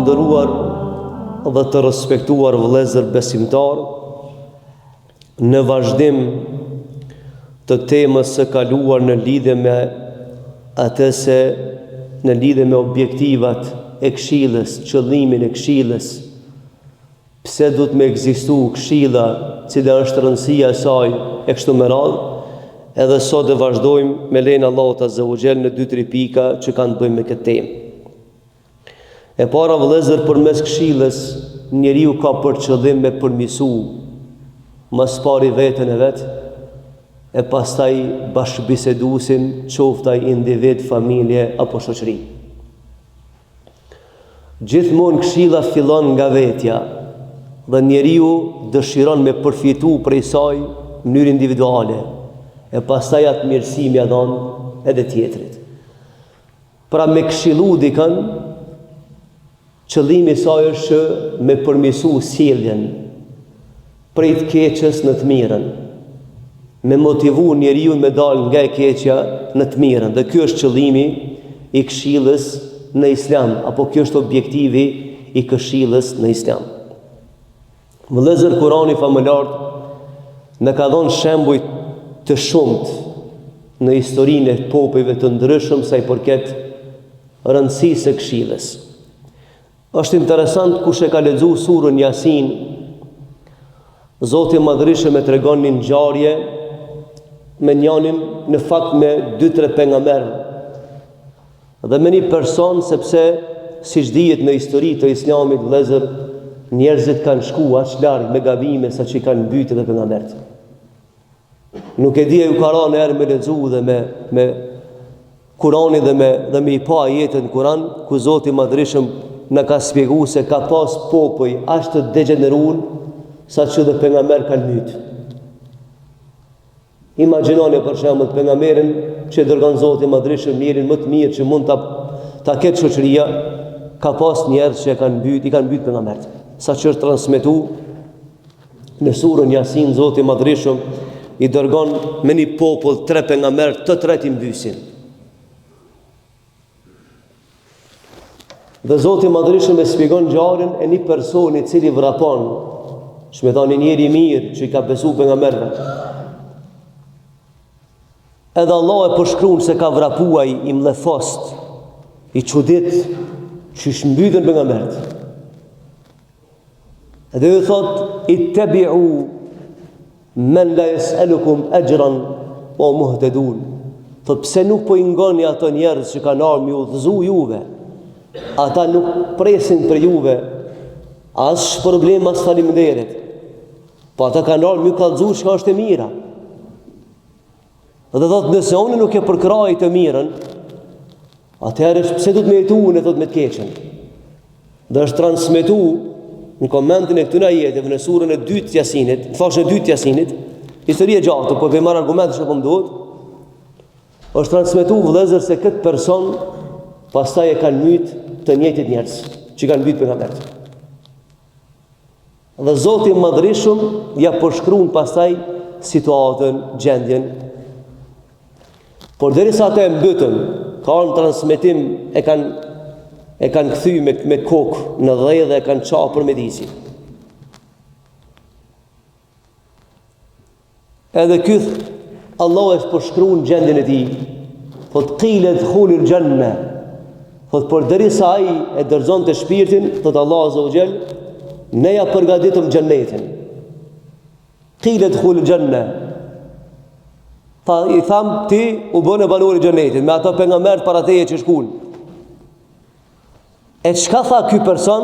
nderuar dhe të respektuar vëllezër besimtarë, në vazhdim të temës së kaluar në lidhje me atë se në lidhje me objektivat e këshillës, qëllimin e këshillës, Pse duhet me ekzistu këshilla, cila është rëndësia e saj e kështu me radhë, edhe sot e vazhdojmë me lejen e Allahut Azza wa Jall në dy-tri pika që kanë të bëjnë me këtë temë. E para vëllezër përmes këshillës njeriu ka për qëllim me përmisu ma s'pari veten e vet e pastaj bashkëbiseduesin, qoftë ai individ, familje apo shoqëri. Gjithmonë këshilla fillon nga vetja dhe njeriu dëshiron me përfitu prej saj në mënyrë individuale e pastaj atë mirësi me ia dhon edhe tjetrit. Pra me këshillu dikën, qëllimi i saj është që me përmisu sjelljen prej të keqes në të mirën, me motivu njeriun me dalë nga e keqja në të mirën. Dhe ky është qëllimi i këshillës në islam, apo kjo është objektivi i këshillës në islam. Vëllezër Kurani famëlartë na ka dhonë shembuj të shumtë në historinë e popujve të ndryshëm sa i përket rëndësisë së këshillës. Është interesant kush e ka lexu surën Jasin, Zoti i Madhërishëm e tregon një ngjarje me njanin në fakt me dy tre pejgamberë dhe me një person sepse siç dihet në histori të islamit vëllezër njerëzit kanë shku aq larg me gabime sa që i kanë mbyt edhe pejgamberët. Nuk e di a ju ka ra njëherë me lexu dhe me, me Kuranin dhe me, dhe me i pa ajetet në Kuran, ku Zoti i Madhërishëm na ka spjegu se ka pas popuj aq të degjenerun, sa që dhe pejgamber kanë mytë. Imagjinoni për shembull pejgamberin që e dërgon Zoti i Madhërishëm njerin më të mirë që mund ta ta ketë shoqëria, ka pas njerëz që e kanë mbyt, i kanë mbyt pejgamberët. Sa që është transmetu Në surën Jasin, Zoti i Madhërishëm i dërgon me një popull tre pejgamberë, të tretë i mbysin. Dhe Zoti i Madhërishëm e shpjegon ngjarjen e një personi i cili vrapon, që me thanë një njeri i mirë që i ka besu pejgamberëve. Edhe Allah e përshkrun se ka vrapu ai i mllefost, i çudit, qysh mbytën pejgamberët. Dhe ju thot, ittebiu men la jes'elukum exhran ve hum muhtedun. Thot, pse nuk po i ngoni ato njerëz që kanë ardhë me ju udhëzu juve? Ata nuk presin prej juve, as shpërblim, as faleminderit. Po ata kanë ardhë me ju kallëzu çka është e mira. Dhe thot, nëse unë nuk e përkrahi të mirën, atëherë pse duhet me jetu unë, thot, me të keqen. Dhe është transmetu në komentin e këtyne ajeteve në surën e dytë të Jasinit, në faqen e dytë të Jasinit, histori e gjatë, po po marr argumente që po më duhet, është transmetu vëllezër se këtë person pastaj e kanë myt të njëjtit njerëz që kanë mbyt pejgamberët. Dhe Zoti i Madhërishëm ja përshkruan pastaj situatën, gjendjen. Por derisa ata e mbytën, ka ardhë transmetim e kanë e kanë kthy me, me kokë në dhe dhe e kanë ça përmjedisi. Edhe ky Allahu e përshkruan gjendjen e tij. Thot qile dkhulil xhenne. Thot përderisa ai e dorëzonte shpirtin, thot Allahu azza wa jall, ne ja përgatitëm xhennetin. Qile dkhulil xhenne. Tha i tham ti u bëne banor i xhennetit me ato pejgamberët para teje që shkun. E çka tha ky person?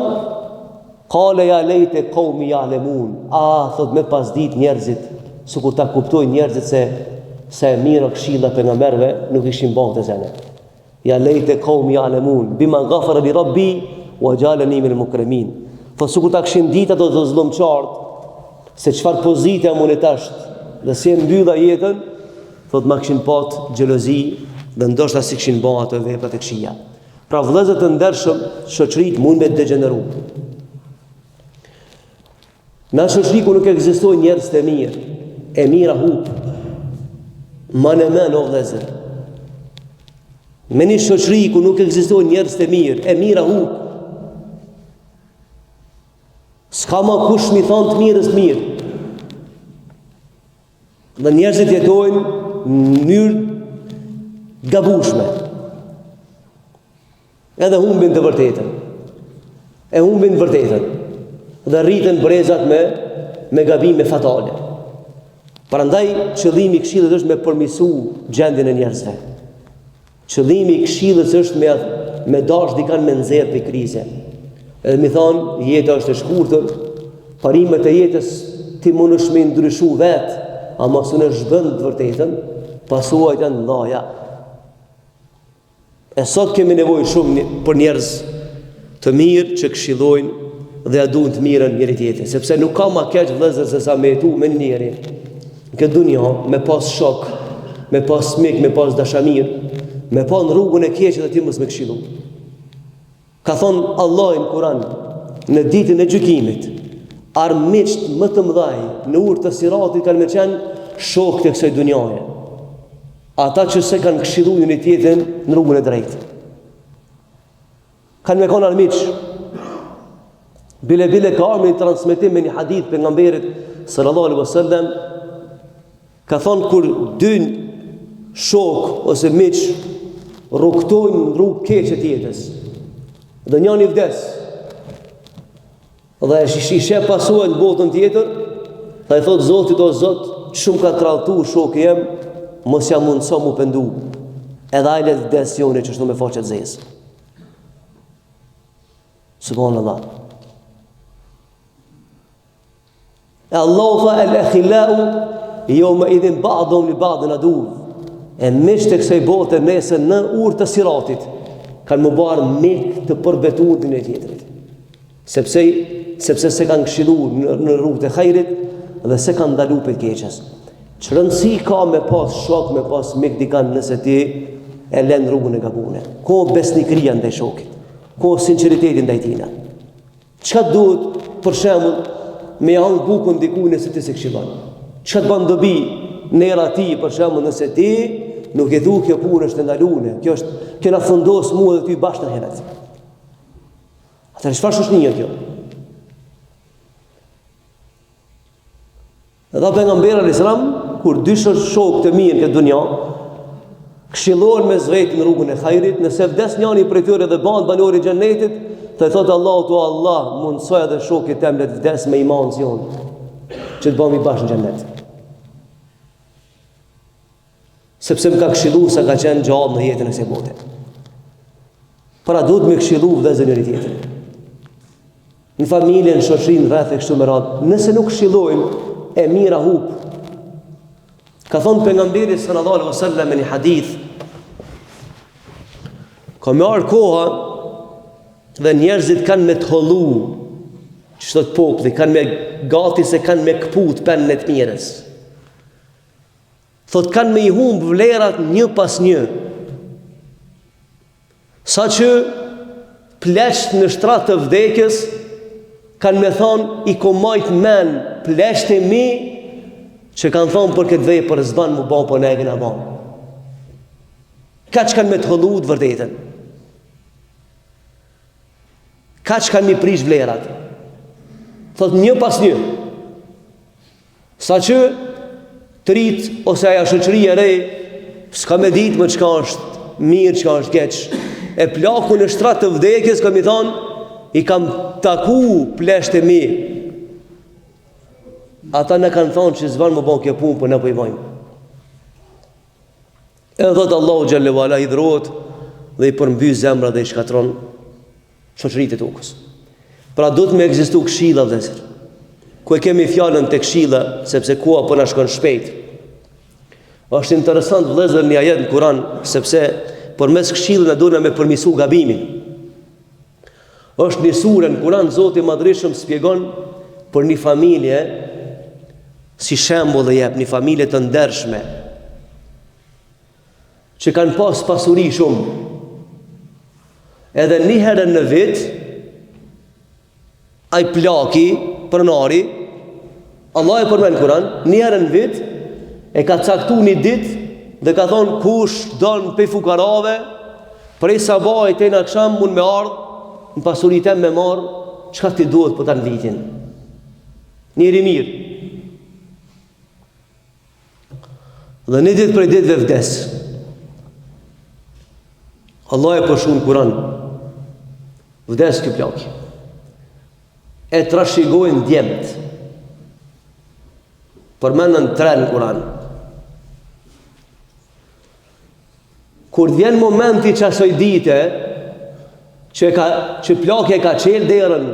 Kale ja lejte kaumi jalemun. A, thot me pas dit njerëzit, sikur ta kuptojnë njerëzit se sa e mirë këshilla e pejgamberëve, nuk ishin ba këto sene. Ja lejte kaumi jalemun, bima gafara li rabbi, wa xhaleni minel mukremin. Thot sikur ta kishin dit ato zullumqarët, se çfarë pozite jam unë tash, dhe si e mbylla jetën, thot ma kishin pat xhelozi, dhe ndoshta s'i kishin ba ato veprat e këqija. Pra vëllezër të ndershëm, shoqëritë mund me degjeneru. Në shoqëri ku nuk ekzistojnë njerëz të mirë, e mira hup. Mane men o vëllezër. Me një shoqëri ku nuk ekzistojnë njerëz të mirë, e mira hup. S'ka ma kush m'i thonë të mirës të mirë. Dhe njerëzit jetojnë në mënyrë të gabushme. Edhe humbin të vërtetën. E humbin të vërtetën. Dhe rriten brezat me, me gabime fatale. Prandaj, qëllimi i këshillës është me përmisu gjendjen e njerëzve. Qëllimi i këshillës është me, me dash dikan me nxjerr prej krize. Edhe m'i thonë, jeta është e shkurtër, parimet e jetës ti mundesh me ndryshu vetë, ama nëse e zhbën të vërtetën, pasojat janë t'mdhaja. E sot kemi nevojë shumë për njerëz të mirë që këshillojnë dhe ja duan të mirën njëri tjetrit, sepse nuk ka ma keq vëllezër se sa me jetu me një njeri. Në këtë dunja me pas shok, me pas mik, me pas dashamir, me pa në rrugën e keqe dhe ti mos me këshillu. Ka thonë Allahu në Kur'an, në ditën e gjykimit, armiqtë më të mëdhaj në urë të siratit kanë me qenë shokët e kësaj dunjaje. Ata që s'e kanë këshillu njëri tjetrin në rrugën e drejtë. Kanë me konë armiq. Bile bile ka ardhë një transmetim me një hadith pejgamberit sallallahu alaihi wasallam Ka thonë kur dy shokë ose miq rrugëtojnë në rrugë keqe të jetës dhe njani vdes dhe i sheh pasojat në botën tjetër dhe i thotë Zotit o Zot shumë ka tradhtu shoki jem mos ja mundëso m'u pendu edhe ai le të vdes joni qështu me faqe të zezë Subhanallah E Allahu tha el akhillau yawma idhin ba'dhum li ba'dhin adu. E miqtë e kësaj bote nesër në urë të siratit kanë m'u ba armik të përbetuar njëri tjetrit. Sepse sepse s'e kanë këshillu në, në rrugë të hajrit dhe s'e kanë ndalu prej keqes. Ç'rëndësi ka me pas shok, me pas mik dikan nëse ti e len rrugën e gabume. Ku besnikëria ndaj shokit? Ku sinqeriteti ndaj tina? Çka duhet, për shembull, me ja hangër bukën dikujt nëse ti s'e këshillon? Çka të bën dobi nera e tij, për shembull, nëse ti nuk i thu kjo punë është e ndalune, kjo është kjo na fundos mua dhe ty bashkë në ahiret. Atëherë çfarë shoqënie kjo? Dhe pejgamberi alayhis salam kur dy shokë të mirë në këtë dunja këshillohen mes veti në rrugën e hajrit, nëse vdes njani prej tyre dhe bëhet banor i xhenetit, të thotë Allahut o Allah, mundësoja edhe shokit tem le të vdes me iman si unë, që të bëhemi bashkë në xhenet. Sepse më ka këshillu sa ka qenë gjallë në jetën e kësaj bote. Pra duhet me këshillu vëllezër njëri tjetrin. Në familje, në shoqëri, në rreth e kështu me radhë. Nëse nuk këshillojmë, e mira hup. Ka thonë pejgamberi sallallahu alaihi wasallam në një hadith, ka me ardhë koha dhe njerëzit kanë me të hollu, që thotë populli, kanë me gati se kanë me këput penën e të mirës. Thotë kanë me i humb vlerat një pas një. Sa që pleqt në shtrat të vdekjes kanë me thonë i kom majt men pleqt e mi që kanë thonë për këtë vepër s'ban m'u ba po ne e kena ba. Kaq kanë me të hollu të vërtetën. Kaq kanë m'i prish vlerat. Thotë një pas një. Sa që të ritë ose aja shoqëri e re s'ka me ditë më çka është mirë, çka është keq. E plaku në shtrat të vdekjes ka m'i thonë, i kam taku pleqt e mi. Ata na kanë thonë që s'ban m'u bo kjo punë, po na po i bojmë. Edhe thotë Allahu xhelle ve ala hidhrohet dhe i përmbys zemrat dhe i shkatërron shoqëritë e tokës. Pra duhet me ekzistu këshilla vëllezër. Ku e kemi fjalën te këshilla, sepse koha po na shkon shpejt. Është interesant vëllezër një ajet në Kur'an, sepse përmes këshillës na duhet me përmisu gabimin. Është një sure në Kur'an Zoti i Madhërishëm shpjegon për një familje si shembull e jep një familje të ndershme që kanë pas pasuri shumë. Edhe një herë në vit, ai plaki, pronari, Allahu e përmend n'Kuran, një herë në vit, e ka caktu një ditë dhe ka thonë kush don prej fukarave, prej sabahit deri n'aksham mund me ardhë, në pasuri tem me marrë, çka t'i duhet për tanë vitin. Njeri i mirë. Dhe një ditë prej ditëve vdes. Allahu e përshkrun n'Kuran. Vdes ky plak. E trashigojnë djemt. Përmenden tre në Kuran. Kur të vjen momenti qasoj dite, që, ka, që plaki e ka çel derën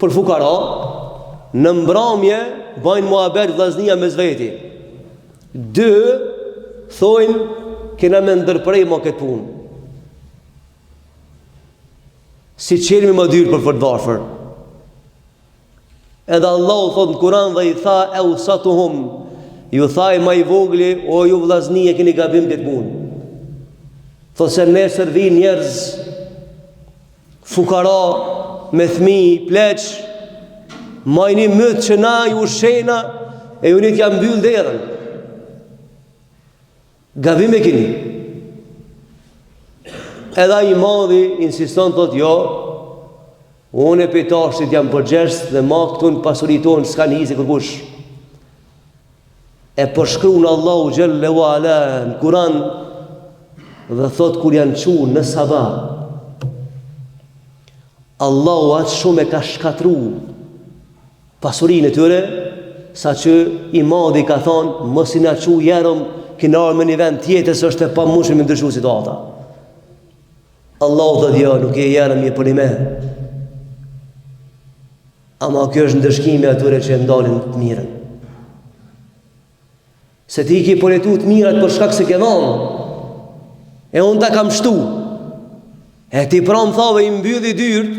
për fukara, në mbramje bajnë muhabet vllaznia mes veti. Dy, thojnë, kena me ndërpre ma këtë punë. S'i çelmi ma dyrt për të varfër. Edhe Allahu thot në Kur'an dhe i tha eusatuhum, ju tha ai ma i vogli, o ju vllazni e keni gabim këtë punë. Thot se nesër vijnë njerëz fukara me fmi, pleq, majni myt që na ju ushqejna e ju t'ja mbyll derën. Gabim e keni. Edhe ai i madhi insiston thot jo, unë prej tashtit jam përgjegjës dhe ma këtu në pasuri tonë s'ka hise kërkush. E përshkrun Allahu xhelle ue ala në Kuran dhe thot kur janë çu në sabah, Allahu atë shumë e ka shkatru pasurinë e tyre, saqë i madhi ka thonë, mos i na çu jerm, kena ardh me një vend tjetër, se është e pamundshme me ndryshu situata. Allahu thotë jo, nuk je jerm, je përnime. Ama kjo është ndëshkimi atyre që e ndalin të mirën. Se ti i ki përjetu të mirat për shkak se ke dhanë. E unë ta kam shtu. E ti pra më thave i mbylli dyrt.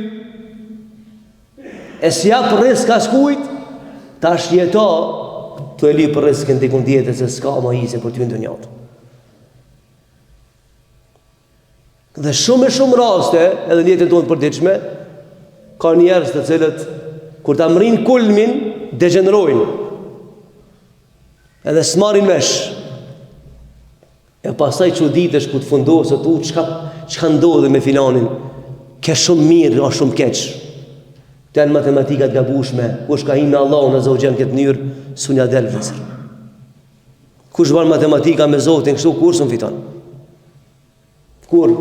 E s'jap rrisk askujt, tash jeto tu e lyp rriskin dikun tjetër se s'ka ma hise për ty në dynja. Dhe shumë e shumë raste, edhe në jetën tonë të përditshme, ka njerëz të cilët kur ta mrrin kulmin, degjenerojnë. Edhe s'marrin vesh. E pastaj çuditesh kur të fundoset tu çka çka ndodhi me filanin. Ke shumë mirë, a shumë keq. Këto janë matematika të gabushme, kush ka hi me Allahun azze ue xhel në këtë mënyrë, s'un ja del vëllezër. Kush bën matematika me Zotin kështu kurrë s'un fiton. Kurrë.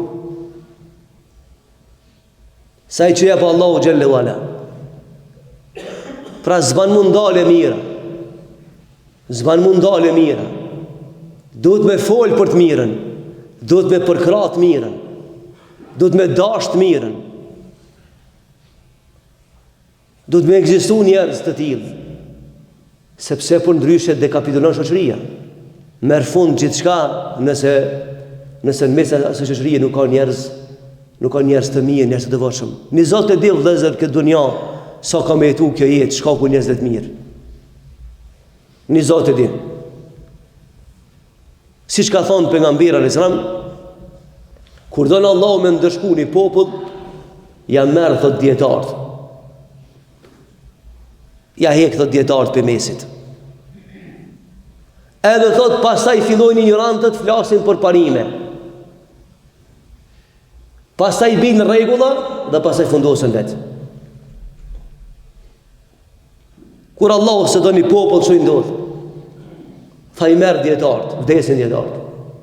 Se ai që jep Allahu xhelle ue ala. Pra s'ban m'u ndal e mira. S'ban m'u ndal e mira. Duhet me fol për të mirën. Duhet me përkrah të mirën. Duhet me dash të mirën. Duhet me ekzistu njerëz të tillë. Sepse përndryshe dekapitulon shoqëria. Merr fund gjithçka nëse nëse në mes asaj shoqërie nuk ka njerëz, nuk ka njerëz të mirë, njerëz të devotshëm. Një Zot e di vëllezër këtë dunja sa ka me jetu kjo jetë, shkaku njerëzve të mirë. Një Zot e di. Siç ka thonë pejgamberi alejhi selam, kur don Allahu me ndëshku një popull, ja merr thot dijetarët. Ja hek thot dijetarët prej mesit. Edhe thot pastaj fillojnë injorantët flasin për parime. Pastaj bijnë rregulla dhe pastaj fundosen vetë. Kur Allahu s'e do një popull ç'i ndodh. Tha i merr dijetarët, vdesin dijetarët.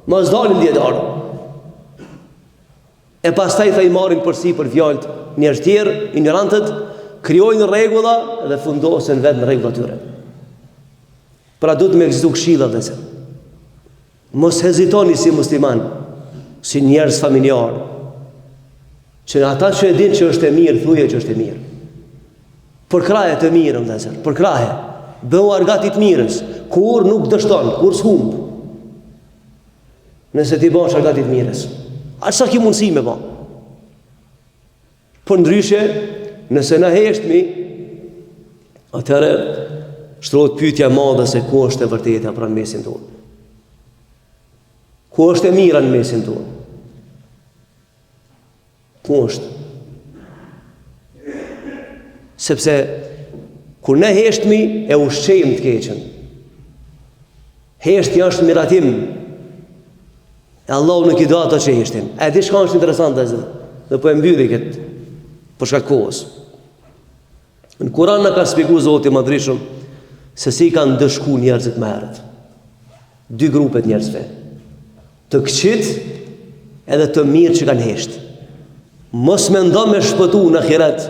Mos dalin dijetarët. E pastaj tha i marrin përsipër fjalët njerëz tjerë, injorantët, krijojnë rregulla dhe fundosen vetë në rregullat e tyre. Pra duhet me ekzistu këshilla vëllezër. Mos hezitoni si musliman, si njerëz familjar, që ata që e din që është e mirë, thuje që është e mirë. Përkrahe të mirën, vëllezër, përkrahe. Bëhu argat i të mirës, kurrë nuk dështon, kurrë s'humb. Nëse ti bëhesh argat i të mirës. Aq sa ki mundësi me ba. Përndryshe, nëse na heshtmi, atëherë shtrohet pyetja e madhe se ku është e vërteta pra në mesin tonë. Ku është e mira në mesin tonë? Ku është? Sepse kur ne heshtmi e ushqejmë të keqen. Heshtja është miratim. E Allahu nuk i do ato që heshtin. E di çka është interesante vëllezër. Dhe po e mbylli këtë për shkak kohës. Në Kur'an na ka shpjegu Zoti i Madhërishëm se si i ka ndëshku njerëzit më herët. Dy grupe të njerëzve. Të këqit edhe të mirë që kanë hesht. Mos mendo me shpëtu në ahiret.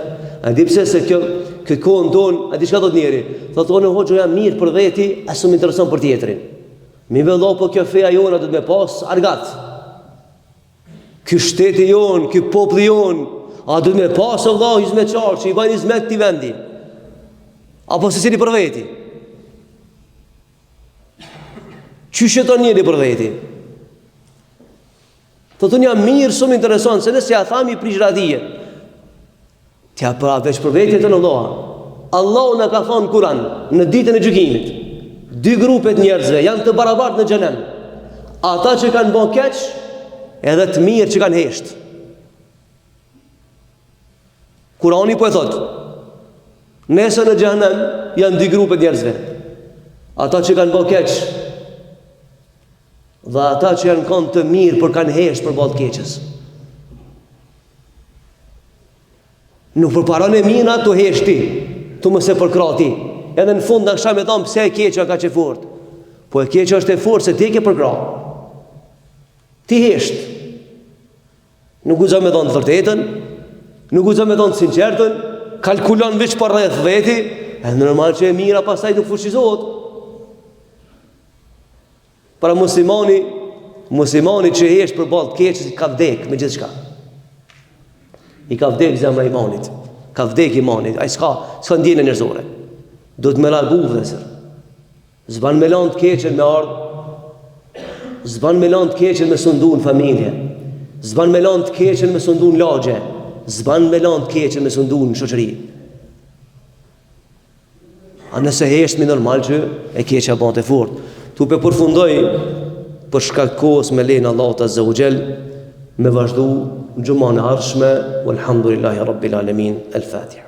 A di pse se kjo këtë kohën tonë, a di çka thot njeri? Thot unë hoxhë jam mirë për veti, a s'më intereson për tjetrin. Mi vëlla po kjo feja jona do të me pas argat. Ky shteti jonë, ky populli jonë, a do të me pas vëlla hizmeqar që i bajnë hizmet këtij vendi? Apo secili për veti? Qysh jeton njeri për veti? Thotë unë jam mirë, s'më intereson, se nëse ja tham i prish radije. Ti a pra veç për veti jeton Allah. Allahu na ka thonë Kur'an në ditën e gjykimit. Dy grupe të njerëzve janë të barabartë në xhenem. Ata që kanë bën keq, edhe të mirë që kanë hesht. Kurani po e thotë. Nesër në xhenem janë dy grupe të njerëzve. Ata që kanë bën keq dhe ata që janë kanë të mirë por kanë hesht përballë të keqes. Nuk përparon e mira tu hesht ti, tu mos e përkrah ti. Edhe në fund në me thonë pse e keqja kaq e fortë. Po e keqja është e fortë se ti e ke përkrah. Ti hesht. Nuk guxon me thonë të vërtetën, nuk guxon me thonë të sinqertën, kalkulon veç për rreth veti, e normal që e mira pastaj nuk fuqizohet. Pra muslimani, muslimani që hesht përballë të keqes ka vdek me gjithçka. I ka vdek zemra imanit. Ka vdek imanit, ai s'ka, s'ka ndjenjë njerëzore. Duhet me reagu vëllezër. S'ban me lanë të keqen me ardhë, s'ban me lanë të keqen me sundu në familje, s'ban me lanë të keqen me sundu në lagje, s'ban me lanë të keqen me sundu në shoqëri. A nëse heshtmi normal që e keqja bëhet e fortë. Tu pe përfundoj për shkak kohës me lejen e Allahut Azza wa Jall me vazhdu në xhumanë e ardhshme walhamdulillahi rabbil alamin el fatiha.